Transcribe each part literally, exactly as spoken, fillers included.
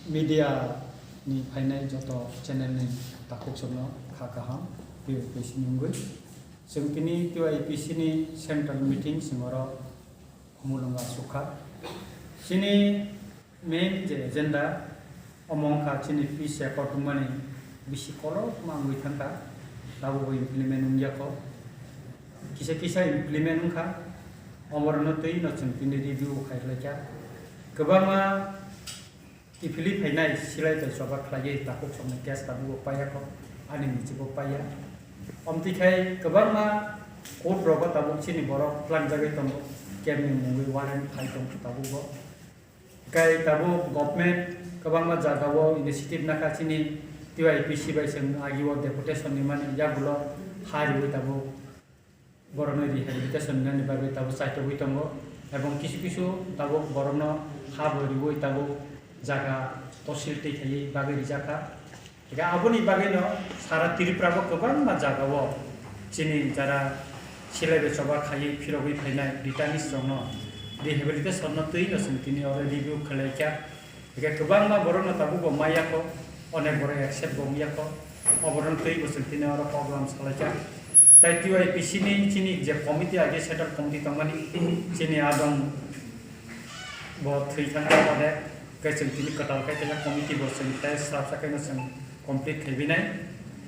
Media ni phainai joto channel ni takhuk songno kha kaham, T Y P C ni wngwi. Chwng tini T Y P C ni central meeting chwng oro Khumulwngo aswk kha. Chini main je agenda, omo wngkha chini peace accord wngmani bisi kolokma wngwi thangkha, tabukbo implement wngya kho. Kisa kisa implement wngkha, omorokno twi no chwng tini review khai khlaikha. Kwbangma kiphilwi phainai silai bai choba khlaiwi takhuk songni case tabukbo paiya kho, ani michibo paiya. Omtwi khai kwbangma court rogo tabuk chini borok tlangjagwi tongo, camp ni mungwi warrant phai tongkha tabukbo. Kai tabuk government kwbangma jagao initiative nakha chini T Y P C bai chwng agio deputation ni mani yagulo ha riwi tabuk borokno rehabilitation nani bagwi tabuk chaitogwi tongo, ebong kisu kisu tabuk borokno ha bo riwi tabuk jaga tosil twi khaiwi bagwi rijakha. Hingkhe aboni bagwino sara Tripura bo kwbangma jagao chini jara silai bai choba khaiwi phirogwi phainai returnees rokno rehabilitation no twi no chwng tini oro review khlai kha. Hingkhe kwbangma borokno tabukbo maya kho, onek borok accept bo wngya kho, oborokno twi bo chwng tini oro program salai kha. Tai T Y P C ni chini je committee age central committee tongmani chini adong bo thwi thangkha onek, hingkhe chwng tini kwtal khai kaisa committee bo chwng tai swrapsa khaino chwng complete khaibinai.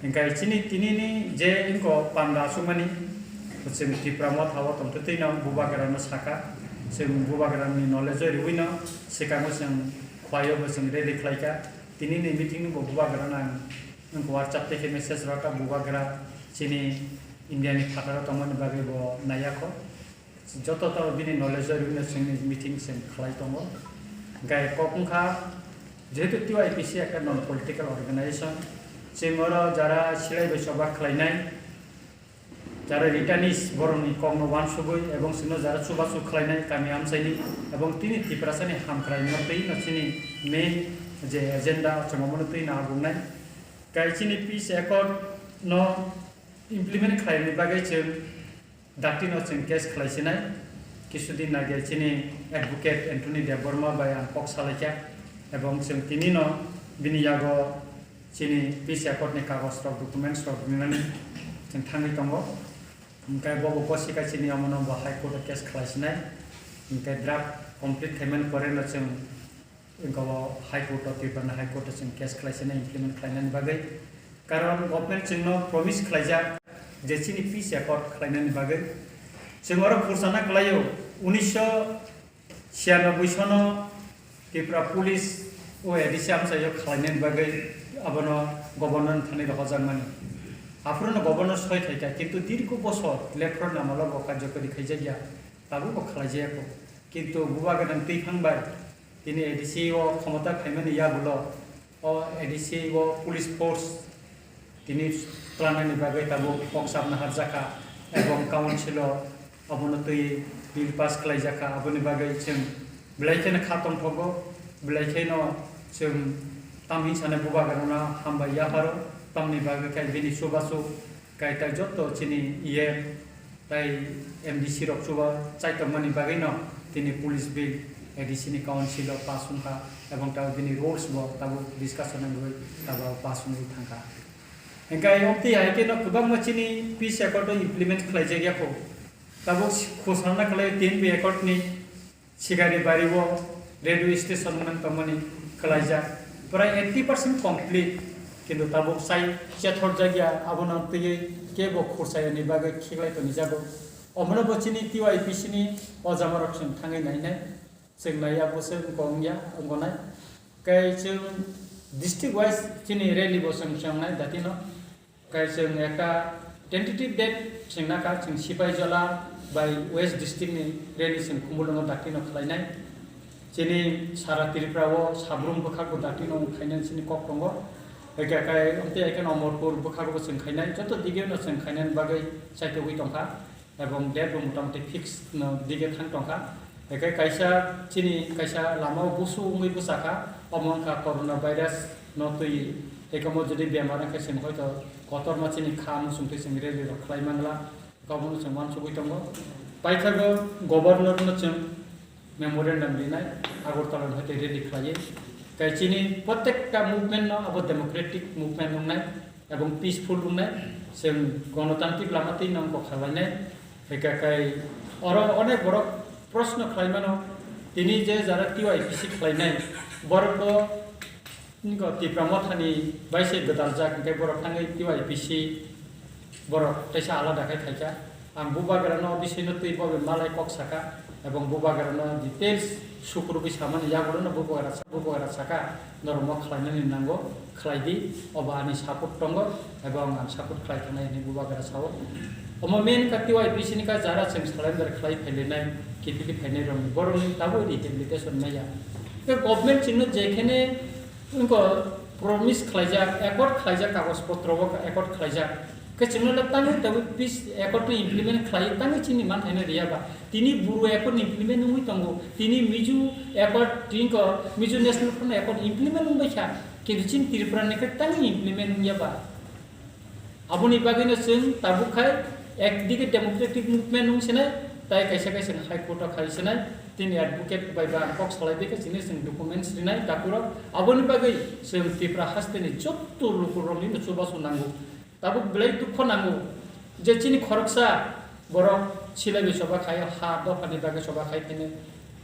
Hingkhe chini tinini je wngkho panda aswkmani, chwng Tipra Motha o tongtwtwino Bubagrano sakha, chwng Bubagrani knowledge o riwino swkango chwng khwlaio bo chwng rally khlaikha. Tinini meeting bo Bubagrano ang wngkha WhatsApp tei khe message rwkha, Bubagra chini India ni phataro tongmani bagwi bo naiya kho. Joto to bini knowledge o rwino chwngni meeting chwng khlai tongo. Hingkhe kok wngkha, jehetu T Y P C ekta non political organization, chwng oro jara silai bai choba khlainai, jara returnees borokni kokno uansugwi ebong chwngno jara chubachu khlainai kami amchaini ebong tini Tiprasani hamkraino twi no chini main je agenda chwng omono twi no agungnai. Kai chini peace accord no implement khlaini bagwi chwng Dakti no chwng case khlai sinai, kisudin age chini advocate Anthony Debbarma bai ang kok salaikha, ebong chwng tini no bini yago chini peace accord ni kagoj rok, documents rok rinani chwng thangwi tongo. Hingkhe bobo gosika chini omono bo High Court o case khlai sinai, hingkhe draft complete khaimani pore no chwng Wngkha o High Court o, Tripura ni High Court o chwng case khlai sinai implement khlainani bagwi. Karon government chwngno promise khlaijak je chini peace accord khlainani bagwi. Chwng oro khursa na khlaio, unisho chhiyanoboi sono Tripura Police o A D C amchaio khlainani bagwi abono Governor ni thani rohorjakmani. Aphuru no Governor soi khaikha, kintu dirgo bosor lephro namalo bo karjokari khaijakya, tabukbo khlaijaya kho. Kintu Bubagra ni twiphang bai tini A D C o khomota phaimani yagulo o A D C o police force tini twlangnani bagwi tabuk kok sabna harjakha, ebong council o obono twi bill pass khlaijakha. Aboni bagwi chwng belai kheno kha tongthogo, belai kheno chwng tamni sanai Bubagrano hambai yapharo, tamni bagwi khe bini chubachu kaitor joto chini E M tei M D C rok chuba chaitokmani bagwino tini police bill A D C ni council o pass wngkha, ebong tabuk bini rules bo tabuk discussion wngwi tabuk pass wngwi thangkha. Hingkhe obtwi hai kheno kwbangma chini peace accord o implement khlaijak ya kho. Tabuk khosarna khlai tin B accord ni Sikari bari o railway station wngmani tongmani khlaijak, prai eighty percent complete, kintu tabuk sai chethorjak ya, abono twiwi kebo khursa yani bagwi khiklai tonijago. Omono bo chini T Y P C ni o jamarok chwng thangwi nainai, chwng naiya bo se wngkha wngya wngkha nai. Kai chwng district wise chini rally bo chwng chwngnai datino. Kai chwng ekta tentative date chwng nakha, chwng Sipaijala bai West District ni rally chwng Khumulwngo dakti no khlainai. Chini sara Tripura o sabrum bwkhak bo dakti no khainai chini kok tongo. Eke kai amtwi eke no Amarpur bwkhak bo chwng khainai, joto dige no chwng khainani bagwi chaitogwi tongkha. Ebong date bo motamoti fix no dige thang tongkha. Hingkhe kaisa chini kaisa lama o busu wngwi bwsakha, omo wngkha corona virus no twi. Ekomo jodi bemar wngkhe chwng hoito kotorma chini kha muchungtwi chwng rally rok khlai mangla, omono chwng uansugwi tongo. Paithago governor no chwng memorandum rinai, Agartala no hoite rally khlaiwi. Kai chini protekta movement no abo democratic movement wngnai ebong peaceful wngnai, chwng gonotantrik lama twi nang kok khlainai. Hwnkhe kai oro onek borok proshno khlai mano, tini je jara T Y P C khlainai, borok bo niko Tipra Mothani bai se gwdal jak, hwnkhe borok thangwi T Y P C borok teisa alada khai khaikha. Ang bubagrano bisino twi bobe malai kok saka, ebong bubagrano details sukrubwi samani yagulono bubagra sa-, bubagra saka, norokno khlainani nango, khlai di, obo ani support tongo, ebong ang support khlai thangnai hwnwi bubagra sao. Omo main ka T Y P C ni ka jara chwng surrender khlai phailinai, kipili phainai rokni, borokni tabuk rehabilitation maya. Tei government chwngno jekhene wngkha promise khlaijak, accord khlaijak, kagoj potro o accord khlaijak. Khe chwngno le tangwi tabuk peace accord no implement khlai, tangwi chini manthaino riya ba. Tini Bru accord ni implement wngwi tongo. Tini Mizo accord, tini ko Mizo National Front accord implement wngbai kha. Kintu chini Tripura ni khe tangwi implement wngya ba. Aboni bagwino chwng tabuk khai ekdike democratic movement wng sinai, tai kaisa kaisa High Court o khai sinai, tini advocate bai ba kok salai bai khe chini chwng documents rinai takhurok. Aboni bagwi chwng Tripura haste ni jotto lukurokni no chubachu nango. Tabuk belai dukho nango je chini khoroksa borok silaibi choba khai, ha dophani bagwi choba khai phene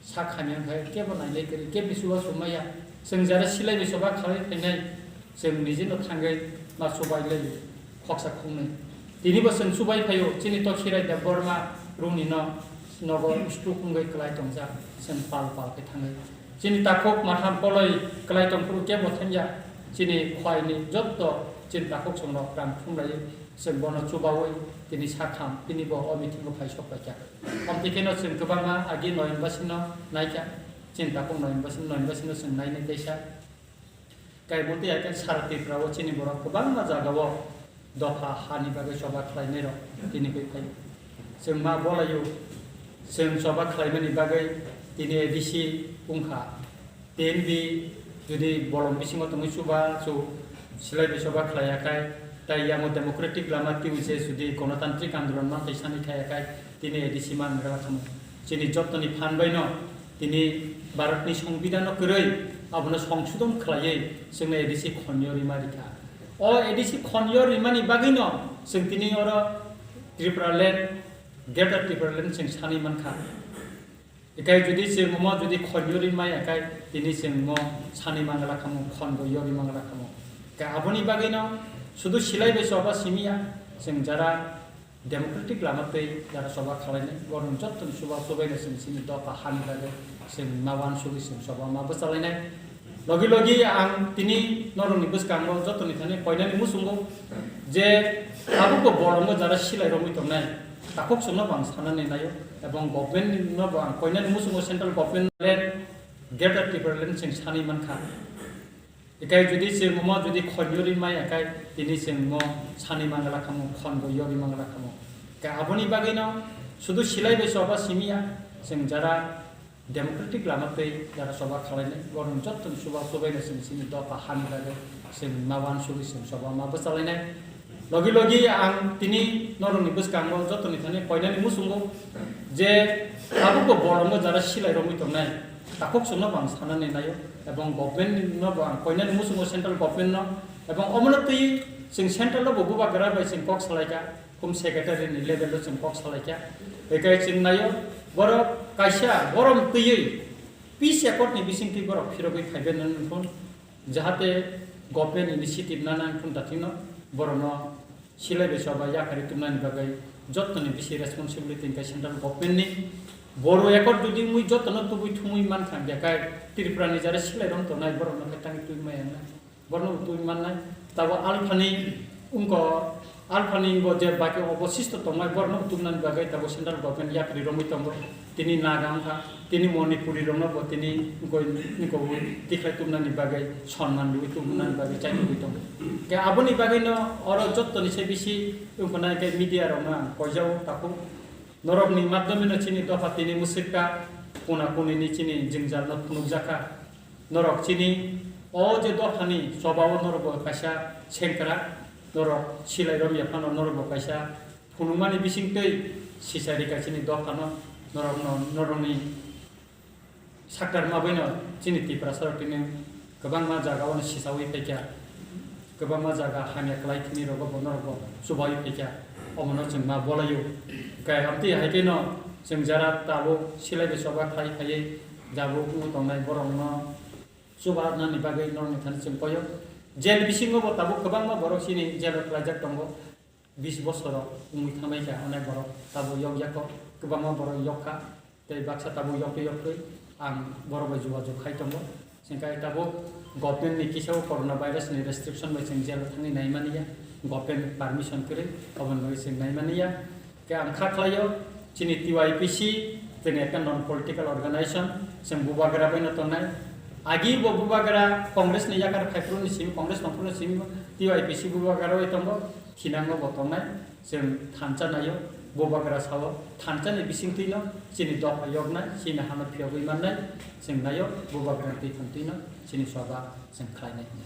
sak hamya khai kebo nainai kwrwi, kebni chubachu maya. Chwng jara silaibi choba khalai phainai, chwng nijino thangwi ma chubai lai khoksa khungnwi. Tini bo chwng chubai phaio, chini to Khirai Debbarma rungni no nogo stroke wngwi kwlai tongjak, chwng pal pal khe thangwi. Chini takhuk matham koloi kwlai tongphuru kebo thangya, chini khwaini jotto chini takhuk songrok rang thumlaiwi chwng bono chubawi tini sakham, tini bo o meeting o phai sok paikha. Amtwi kheno chwng kwbangma agi noyonbasino naikha, chini takhuk noyonbasino, noyonbasino chwng nainai teisa. Kaimutwi hai khe sara Tripura o chini borok kwbangma jaga o dopha hani bagwi choba khlainai rok tini khe phai. Chwng ma bolaio, chwng choba khlaimani bagwi tini A D C wngkha. T N V jodi bolong bisingo tongwi chuba chu silaibi choba khlaiya khai, tai yango democratic lama twiwi se jodi gonotantrik andolon ma tei sani khaiya khai tini A D C man gra khamu. Chini jottoni phan baino tini Bharatni Songbidanno kwrwi abono songsodon khlaiwi chwngno A D C khonyo rima rikha. O A D C khonyo rimani bagwino chwng tini oro Tripura land, Greater Tripura land chwng sani mankha. Ikai jodi chwng omo jodi khonyo rimaya khai tini chwng mo sani mangala khamu, khongo yori mangala khamu. Ka aboni bagwino sudu silaibi choba simiya, chwng jara democratic lama twi jara choba khalainai, borok jottoni chuba chubaino chwng chini dopha hani bagwi chwng ma uansugwi chwng choba ma bwchalainai. Logi logi ang tini norokni bwskango jottoni thani koinani muchungo je tabukbo bolongo jara silai romwi tongnai, takhuk chwngno bo ang sanani naio, ebong government no bo ang koinani muchungo central government land, Greater Tripura land chwng sanwi mankha. Ikai jodi chwng omo jodi khonyo rimaya khai tini chwng mo sani mangala khamu, khongo yori mangala khamu. Ka aboni bagwino sudu silaibi choba simiya, chwng jara democratic lama twi jara choba khalainai, borok jottoni chuba chubaino chwng chini dopha hani bagwi chwng ma uansugwi chwng choba ma bwchalainai. Logi logi ang tini norokni bwskango jottoni thani koinani muchungo je tabukbo bolongo jara silai romwi tongnai, takhuk chwngno bo ang sanani naio, ebong government no bo ang koinani muchungo central government no, ebong omono twi chwng central no bo bubagra bai chwng kok salaikha, kum secretary ni level o chwng kok salaikha. Bekai chwng naio, borok kaisa borom twiwi peace accord ni bisingtwi borok phirogwi phaibai nang phun, jahate government initiative nana phun dathino borokno silai bai choba yakarwi tubunani bagwi jottoni bisi responsibility hwnkhe central government ni. Boru accord jodi wngwi jotono tubui thumui mankha, hwnkhe Tripura ni jara silai rok tongnai borokno khe tangwi tubui maya wngnai. Borno bo twi mannai. Tabo alphani wngko, alphani bo je baki obosisto tongnai, borno bo tubunani bagwi tabo central government yapri romwi tongo. Tini Naga wngkha, tini Manipuri rokno bo tini wngko, wngko tikhlai tubunani bagwi, sonman rwi tubunani bagwi chaitugwi tongo. Ke aboni bagwino oro jottoni se bisi wngkha nai ke media rokno ang koijao takhuk. Norokni madhyameno chini dopha tini mwswkha, kuna kunini chini jwngjalno phunukjakha. Norok chini o je dophani chobao norok bo kaisa sengkrak, norok silai romya phano norok bo kaisa phunukmani bisingtwi sisa rika chini dophano norokno, norokni saktar mabaino chini Tiprasa rok tini Kwbangma jaga o no sisawi phaikha, kwbangma jaga hamya kwlai thwngwi rogo bono rogo chubawi phaikha, omono chwng ma bolaio. Khe amtwi hai khe no chwng jara tabuk silai bai choba khlai phaiwi jabuk wng tongnai borok no chuba nani bagwi norokni thani chwng koyo. Jail bisingo bo tabuk kwbangma borok chini jail o kwlaijak tongo. Bis bosoro wngwi thangbai kha, onek borok tabuk yokjak kok, kwbangma borok yokkha, tei baksa tabuk yoktwi yoktwi ang borok bai jogajog khai tongo. Chwng khe tabuk government ni kisa o corona virus ni restriction bai chwng jail o thangwi naimani ya, government permission kwrwi, aboni bagwi chwng naimani ya. Khe ang kha khlaio, chini T Y P C, chini ekta non political organization, chwng bubagra bai no tongnai. Agi bo bubagra Congress ni yakar phaiphuru ni simi, Congress tongphuru ni simi T Y P C bubagra bai tongo, thinango bo tongnai. Chwng thansa naio, bubagra sao, thansa ni bisingtwi no chini dopha yoknai, chini hano phiyogwi mannai, chwng naio, bubagra twi thantwi no chini soba chwng khlainai hwnwi.